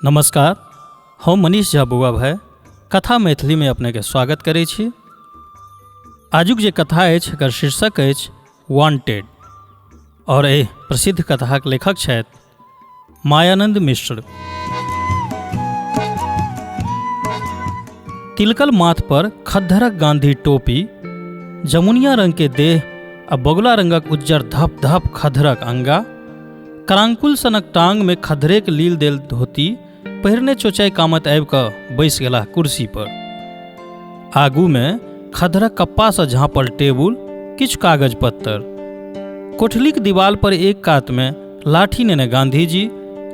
नमस्कार, हम मनीष झा बौआ भाई कथा मैथिलीमे अपनेके स्वागत करै छी। आजुक जे कथा अछि एकर शीर्षक अछि वांटेड और एहि प्रसिद्ध कथाक लेखक छथि मायानंद मिश्र। तिलकल माथ पर खद्धरक गांधी टोपी, जमुनिया रंग के देह आ बगुला रंगक उज्जर धप धप खद्धरक अंगा, करांकुल सनक टांग में खद्धरेक लील देल धोती पहिरने चोचाइ कामत आबि कऽ बैस गेलाह कुर्सी पर। आगू में खद्धरक कप्पासँ झाँपल टेबुल, किछु कागज पत्तर। कोठलीक दीवाल पर एक कात में लाठी नेने गांधी जी,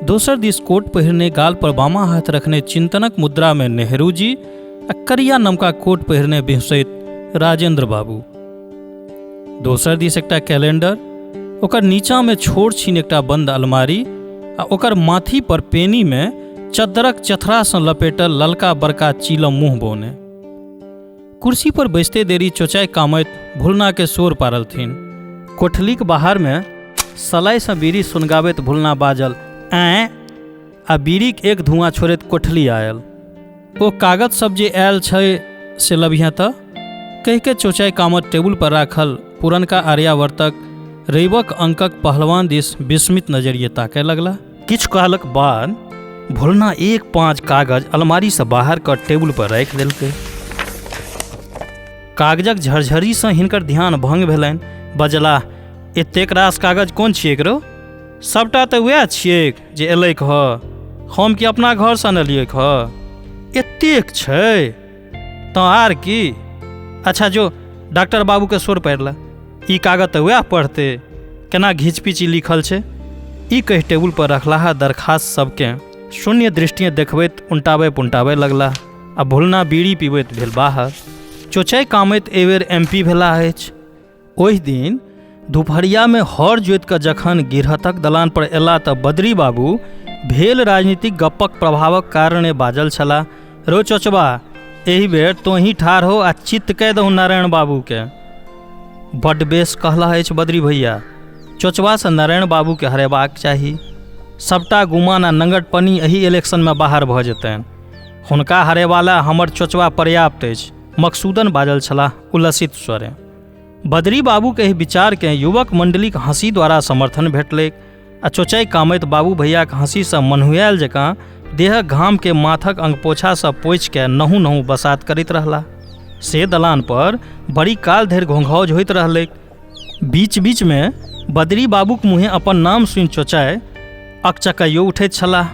दोसर दिस कोट पहिरने गाल पर बामा हाथ रखने चिंतनक मुद्रा में नेहरू जी आ करिया नमका कोट पहिरने बिहुँसैत राजेंद्र बाबू। दोसर दिस एकटा कैलेंडर, ओकर नीचाँमे छोट छिन एकटा बन्द अलमारी आ ओकर माथी पर पेनीमे चद्दरक चथरासँ लपेटल ललका बड़का चीलम मुँह बौने। कुर्सी पर बैसते देरी चोचाइ कामैत भुलनाके शोर पारलथिन। कोठलीक बाहरमे सलाइसँ बीड़ी सुनगाबैत भुलना बाजल, ऐं! आ बीड़ीक एक धुआँ छोड़ैत कोठली आयल। ओ कागज सब जे आयल छै से लबिहें तऽ, कहिके चोचाइ कामत टेबुल पर राखल पुरनका आर्यावर्तक रैबक अंकक पहलवान दिस विस्मित नजरिए ताकय लगला। किछु कालक बाद भोलना एक पाँच कागज अलमारीसँ बाहर कऽ टेबुल पर राखि देलकै। कागजक झरझरीसँ हिनकर ध्यान भंग भेलनि। बजलाह, एतेक रास कागज कोन छियैक रौ? सभटा तऽ वएह छियैक जे एलैक ह। हम कि अपना घरसँ अनलियैक ह? एतेक छै तँ आर की। अच्छा जो डॉक्टर बाबूके शोर पाड़ि ला, ई कागज तऽ वएह पढ़तै, केना घीच-पीच ई लिखल छै। ई कहि टेबुल पर रखलाहा दरखास्त सबकेँ शून्य दृष्टिएँ देखबैत उनटाबै पुनटाबै लगलाह आ भुलना बीड़ी पीबैत भेल बाहर। चोचाइ कामैत एहिबेर एम पी भेलाह अछि। ओहि दिन दुपहरियामे हर जोति कऽ जखन गिरहतक दलान पर अयलाह तऽ बद्री बाबू भेल राजनीतिक गप्पक प्रभावक कारणे बाजल छलाह, रौ चोचबा, एहि बेर तोँही ठाढ़ हो आ चित्त कए दहु नारायण बाबूकेँ। बड्ड बेस कहलह अछि बद्री भैया, चोचबासँ नारायण बाबूकेँ हरेबाक चाही। सभटा गुमान आ नंगटपनी एहि इलेक्शनमे बाहर भऽ जेतनि। हुनका हरेबा लए हमर चोचबा पर्याप्त अछि, मकसूदन बाजल छलाह उल्लसित स्वरें। बद्री बाबूक एहि विचारकेँ युवक मण्डलीक हँसी द्वारा समर्थन भेटलैक आ चोचाइ कामैत बाबू भैयाक हँसीसँ मन्हुआयल जकाँ देहक घामकेँ माथक अंगपोछासँ पोछि कए नहु नहु बसात करैत रहलाह। से दलान पर बड़ी काल धरि घोंघाउज होइत रहलैक। बीच बीचमे बद्री बाबूक मुँहे अपन नाम सुनि चोचाइ अकचकाइयो उठैत छलाह,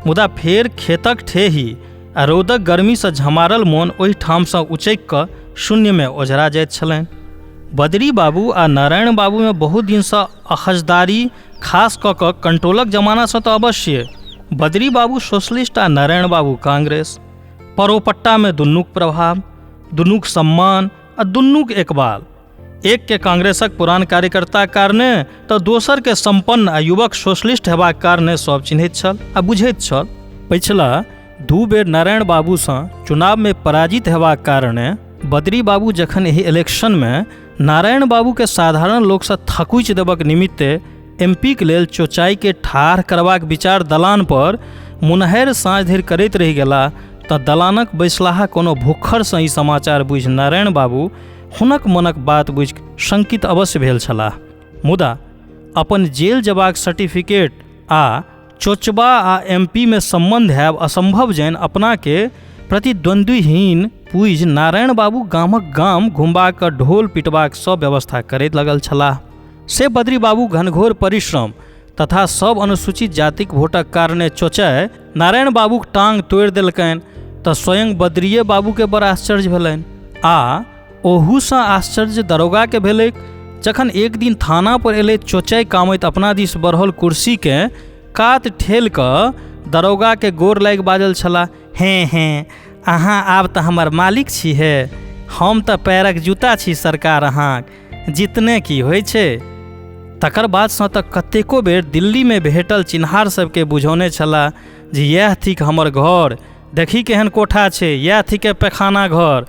मुदा फेर खेतक ठेही आ रौदक गर्मीसँ झमारल मोन ओहि ठामसँ उचकि कऽ शून्यमे ओझरा जाइत छलनि। बद्री बाबू आ नारायण बाबूमे बहुत दिनसँ अखजदारी, खास कऽ कऽ कंट्रोलक जमानासँ तऽ अवश्ये। बद्री बाबू सोशलिस्ट आ नारायण बाबू कांग्रेस। परोपट्टामे दुनूक प्रभाव, दुनूक सम्मान आ दुनूक एकबाल। एकके कांग्रेसक पुरान कार्यकर्ताक कारणे तऽ दोसरके सम्पन्न आ युवक सोशलिस्ट हेबाक कारणे सभ चिन्हैत छल आ बुझैत छल। पछिला 2 बेर नारायण बाबूसँ चुनावमे पराजित हेबाक कारणे बद्री बाबू जखन एहि इलेक्शनमे नारायण बाबूके साधारण लोकसँ थकुचि देबक निमित्ते एमपीक लेल चोचाइके ठाढ़ करबाक विचार दलान पर मुनहरि साँझ धरि करैत रहि गेलाह तऽ दलानक बैसलाहा कोनो भुक्खरसँ ई समाचार बुझि नारायण बाबू हुनक मनक बात बुझि शंकित अवश्य भेल छलाह, मुदा अपन जेल जयबाक सर्टिफिकेट आ चोचबा आ एमपीमे सम्बन्ध हैब असंभव जानि अपनाके प्रतिद्वंद्वीहीन पूजि नारायण बाबू गामक गाम घुमबाक ढोल पिटबाक सब व्यवस्था करैत लगल छलाह। से बद्री बाबू घनघोर परिश्रम तथा सब अनुसूचित जातिक वोटक कारणे चोचाय नारायण बाबूक टांग तोड़ि देलकनि तऽ स्वयं बद्रिये बाबूके बड़ आश्चर्य भेलनि आ ओहूसँ आश्चर्य दरोगाके भेलैक जखन एक दिन थाना पर एलै चोचाइ कामैत अपना दिस बढ़ल कुर्सीके कात ठेल कऽ दरोगाके गोर लागि बाजल छलाह, हें हें, अहाँ आब तऽ हमर मालिक छी हे, हम तऽ पैरक जूता छी सरकार अहाँक, जितने की होइ छै। तकर बादसँ तऽ कतेको बेर दिल्लीमे भेटल चिन्हार सबके बुझौने छलाह जे इएह थिक हमर घर, देखी केहन कोठा छै, इएह थिकै पैखाना घर,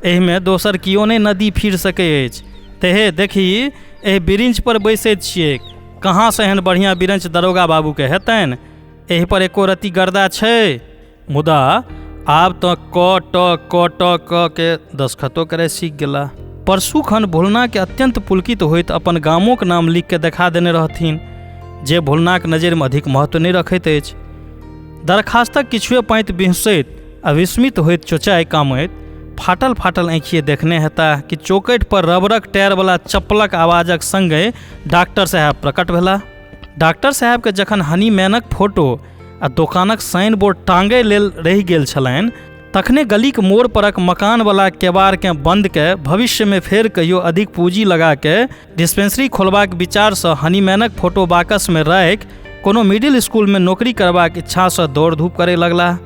एहिमे दोसर किओ नहि नदी फिर सकै अछि। तेहे देखी एहि बिरिंच पर बैसैत छियैक, कहाँसँ एहन बढ़िआँ बिरंच दरोगा बाबूके हेतनि। एहि पर एको रत्ती गर्दा छै? मुदा आब तँ क ट क ट क के दसखतो करय सीख गेलाह। परसू खन भोलनाके अत्यन्त पुलकित होइत अपन गामोक नाम लिखि कऽ देखा देने रहथिन, जे भोलनाक नजरिमे अधिक महत्व नहि रखैत अछि। दरखास्तक किछुए पाँति बिहुँसैत आ विस्मित होइत चोचाइ कामैत फाटल फाटल आँखिए देखने हेताह कि चौकठि पर रबरक टायरवला चप्पलक आवाजक संगहि डाक्टर साहेब प्रकट भेलाह। डाक्टर साहेबके जखन हनीमैनक फोटो आ दोकानक साइन बोर्ड टाँगय लेल रहि गेल छलनि, तखने गलीक मोड़ परक मकानवला केबाड़केँ बन्द कए भविष्यमे फेर कहियो अधिक पूँजी लगा कए डिस्पेंसरी खोलबाक विचारसँ हनीमैनक फोटो बाकसमे राखि कोनो मिडिल स्कूलमे नोकरी करबाक इच्छासँ दौड़-धूप करय लगलाह।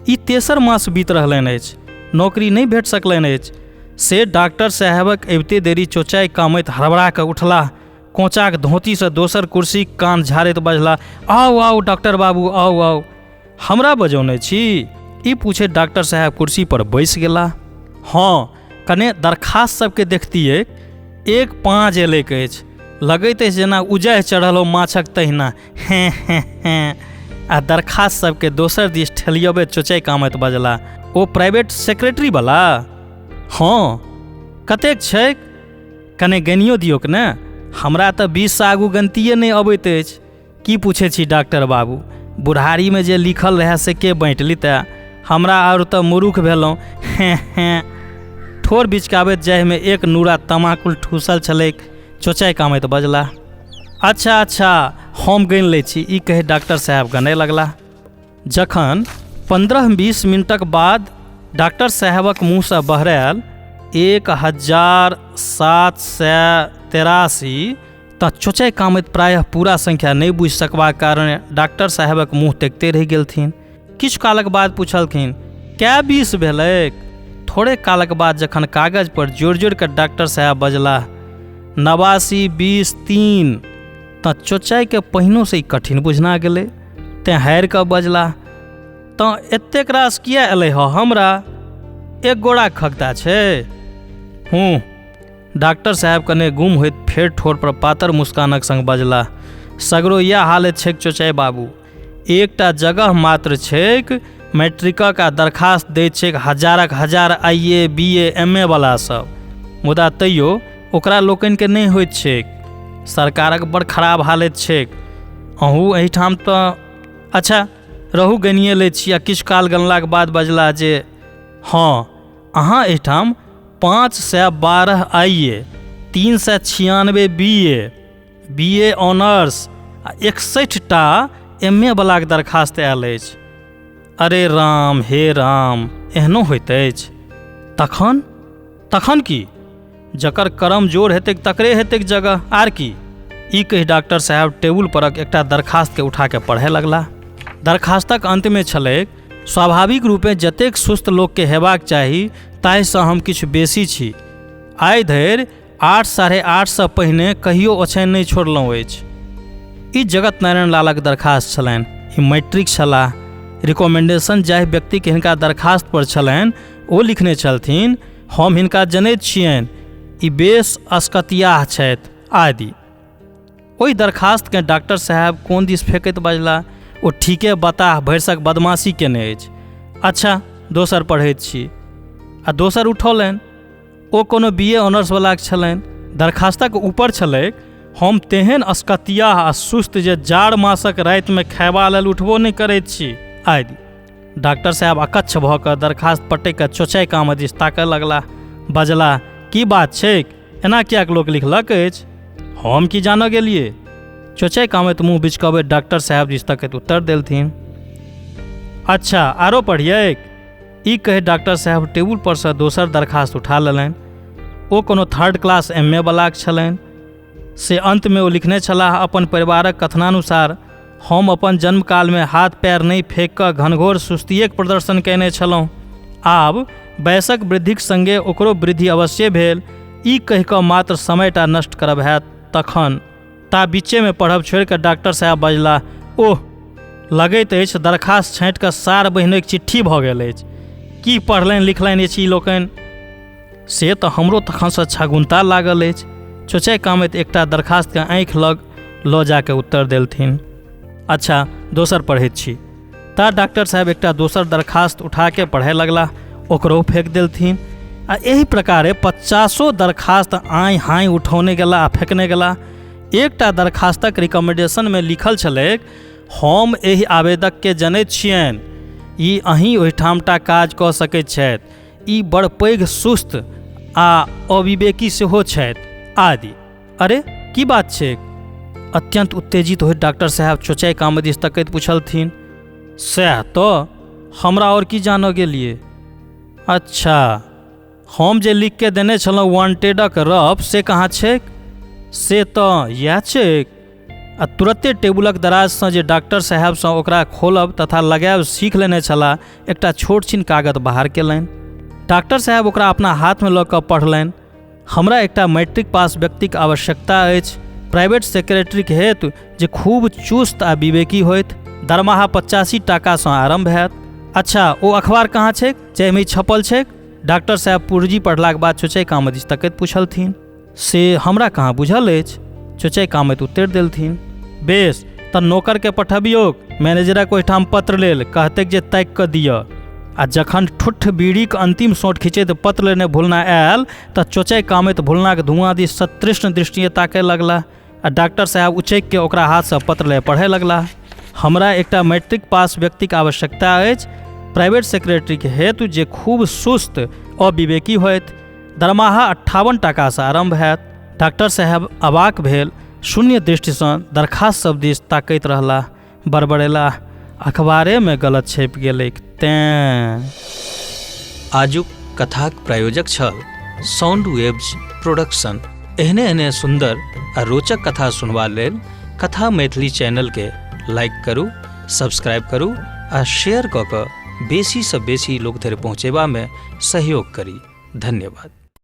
ई तेसर मास बीत रहलनि अछि। नोकरी नहि भेट सकलनि अछि। से डाक्टर साहेबक अबिते देरी चोचाइ कामैत हड़बड़ा कऽ उठलाह। कोँचाक धोतीसँ दोसर कुर्सीक कान झाड़ैत बजलाह, आउ आउ डॉक्टर बाबू, आउ आउ। हमरा बजौने छी? ई पूछैत डॉक्टर साहेब कुर्सी पर बैसि गेलाह। हँ, कने दरखास्त सबके देखतिऐक। एक पाँज एलैक अछि। लगैत अछि जेना उजहि चढ़ल हो माछक तहिना। हें हें हें। आ दरखास्त सबके दोसर दिस ठेलियबैत चोचै कामैत बजलाह, ओ प्राइवेट सेक्रेटरीवला? हँ। कतेक छैक? कने गनियो दियौक ने। हमरा तऽ 20सँ आगू गनतिए नहि अबैत अछि। की पूछै छी डॉक्टर बाबू, बुढ़ारीमे जे लिखल रहए से के बाँटि लितए? हमरा आओर तऽ मुरुख भेलहुँ। हें हें। ठोर बिचकाबैत जाहिमे एक नूरा तमाकुल ठूसल छलैक, चोचाइ कामैत बजलाह, अच्छा अच्छा, हम गनि लै छी। ई कहि डॉक्टर साहेब गनय लगलाह। जखन 15-20 मिनटक बाद डॉक्टर साहेबक मुँहसँ बहरायल 1783 तँ चोचय कामैत प्रायः पूरा संख्या नहि बुझि सकबाक कारण डॉक्टर साहेबक मुँह तकिते रहि गेलथिन। किछु कालक बाद पुछलखिन, कै 20 भेलैक? थोड़े कालक बाद जखन कागज पर जोड़ि-जोड़ि कऽ डॉक्टर साहेब बजलाह, 89 20 3 तँ चोचाइकेँ पहिनोसँ ई कठिन बुझना गेलै, तेँ हारि कऽ बजलाह, तँ एतेक रास किए एलै हँ हमरा? एक गोड़ाक खगता छै? हूँ। डॉक्टर साहेब कने गुम होइत फेर ठोर पर पातर मुस्कानक संग बजलाह, सगरो इएह हालत छैक चोचाइ बाबू। एकटा जगह मात्र छैक मैट्रिकक आ दरखास्त दैत छैक हजारक हजार I A, B A, M A वला सब। मुदा तैयो ओकरा लोकनिकेँ नहि होइत छैक। सरकारक बड़ खराब हालति छैक। अहूँ एहिठाम तँ। अच्छा, रहू गनिए लैत छी। आ किछु काल गनलाक बाद बजलाह जे हँ, अहाँ एहिठाम 512 I A, 396 B A, B A honours आ 61 टा एम ए वलाक दरखास्त आयल अछि। अरे राम हे राम, एहनो होइत अछि? तखन? तखन की? जकर करम जोर हेतैक तकरे हेतैक जगह, आर की? ई कहि डॉक्टर साहेब टेबुल परक एकटा दरखास्तके उठा कऽ पढ़य लगलाह। दरखास्तक अंतमे छलैक, स्वाभाविक रूपेँ जतेक सुस्त लोकके हेबाक चाही ताहिसँ हम किछु बेसी छी। आइ धरि 8 साढ़े 8सँ पहिने कहियो ओछाइन नहि छोड़लहुँ अछि। ई जगत नारायण लालक दरखास्त छलनि। ई मैट्रिक छलाह। रिकमेंडेशन जाहि व्यक्तिक हिनका दरखास्त पर छलनि ओ लिखने छलथिन, हम हिनका जनैत छियनि, ई बेस असकतियाह छथि आदि। ओहि दरखास्तकेँ डॉक्टर साहेब कोन दिस फेकैत बजलाह, ओ ठीके बताह भरिसक बदमाशी केने अछि। अच्छा, दोसर पढ़ैत छी। आ दोसर उठौलनि। ओ कोनो बी ए ऑनर्सवलाक छलनि। दरखास्तक ऊपर छलैक, हम तेहन असकतियाह आ सुस्त जे जाड़ मासक रातिमे खयबा लेल उठबो नहि करैत छी आदि। डॉक्टर साहेब अकच्छ भऽ कऽ दरखास्त पटकि कऽ चोचाइ कामत दिस ताकय लगलाह। बजलाह, की बात छैक? एना किएक लोक लिखलक अछि? हम की जानऽ गेलियै? चोचाइ कामत मुँह बिचकबैत डॉक्टर साहेब दिस तकैत उत्तर देलथिन, अच्छा, आरो पढ़ियैक? ई कहि डॉक्टर साहेब टेबुल परसँ दोसर दरखास्त उठा लेलनि। ओ कोनो थर्ड क्लास एम ए वलाक छलनि। से अन्तमे ओ लिखने छलाह, अपन परिवारक कथनानुसार हम अपन जन्मकालमे हाथ पैर नहि फेकि कऽ घनघोर सुस्तिएक प्रदर्शन कयने छलहुँ। आब वयसक वृद्धिक संगे ओकरो वृद्धि अवश्ये भेल। ई कहि कऽ मात्र समय टा नष्ट करब हैत। तखन ता बीचेमे पढ़ब छोड़ि कऽ डॉक्टर साहेब बजलाह, ओह, लगैत अछि दरखास्त छाँटि कऽ सार बहिनोइक चिट्ठी भऽ गेल अछि। की पढ़लनि लिखलनि अछि ई लोकनि? से तऽ हमरो तखनसँ छगुन्ता लागल अछि। चोचय कामैत एकटा दरखास्तकेँ आँखि लग लऽ जा कऽ उत्तर देलथिन, अच्छा, दोसर पढ़ैत छी। ता डॉक्टर साहेब एकटा दोसर दरखास्त उठाके पढ़य लगलाह, ओकरो फेंक देलथिन आ एहि प्रकारे 50 दरखास्त आँइ हाँइ उठौने गेलाह आ फेकने गेलाह। एकटा दरखास्तक रिकमेंडेशनमे लिखल छलैक, हम एहि आवेदकके जनैत छियनि, ई अहीं ओहिठामटा काज कऽ सकैत छथि, ई बड़ पैघ सुस्त आ अविवेकी सेहो छथि आदि। अरे की बात छैक? अत्यंत उत्तेजित होइत डॉक्टर साहेब चोचाइ कामत दिस तकैत पुछलथिन। सएह तऽ, हमरा आओर की जानऽ गेलियै? अच्छा, हम जे लिखिके देने छलहुँ वांटेडक रफ से कहाँ छैक? से तऽ इएह छैक। आ तुरत्ते टेबुलक दराजसँ जे डॉक्टर साहेबसँ ओकरा खोलब तथा लगायब सीख लेने छलाह एकटा छोट छिन कागत बाहर केलनि। डॉक्टर साहेब ओकरा अपना हाथमे लऽ कऽ पढ़लनि। हमरा एकटा मैट्रिक पास व्यक्तिक आवश्यकता अछि प्राइवेट सेक्रेटरीक हेतु जे खूब चुस्त आ विवेकी होथि। दरमाहा 85 टाकासँ आरम्भ हैत। अच्छा, ओ अखबार कहाँ छैक जाहिमे ई छपल छैक? डॉक्टर साहेब पुर्जी पढ़लाक बाद चोचै कामत दिस तकैत पुछलथिन। से हमरा कहाँ बुझल अछि, चोचै कामत उत्तर देलथिन। बेस, तऽ नोकरके पठबियौक मैनेजरक ओहिठाम पत्र लेल, कहतैक जे ताकि कऽ दिअ। आ जखन ठुट्ठ बीड़ीक अंतिम सोंट खिंचैत पत्र लेने भुलना आयल तऽ चोचै कामत भुलनाक धुआँ दिस सतृष्ण दृष्टिए ताकय लगलाह आ डॉक्टर साहेब उचकिके ओकरा हाथसँ पत्र लए पढ़य लगलाह। हमरा एकटा मैट्रिक पास व्यक्तिक आवश्यकता अछि प्राइवेट सेक्रेटरीक हेतु जे खूब सुस्त अविवेकी होथि। दरमाहा 58 टाकासँ आरम्भ हैत। डॉक्टर साहेब अवाक भेल शून्य दृष्टिसँ दरखास्त सब दिस ताकैत रहलाह, बड़बड़ेलाह, अखबारेमे गलत छपि गेलैक तेँ। आजुक कथाक प्रायोजक छल साउंड वेव्स प्रोडक्शन। एहने एहने सुंदर आ रोचक कथा सुनबा लेल कथा मैथिली चैनलके लाइक करू, सब्सक्राइब करू आ शेयर कऽ कऽ बेसीसँ बेसी लोक धरि पहुँचेबामे सहयोग करी। धन्यवाद।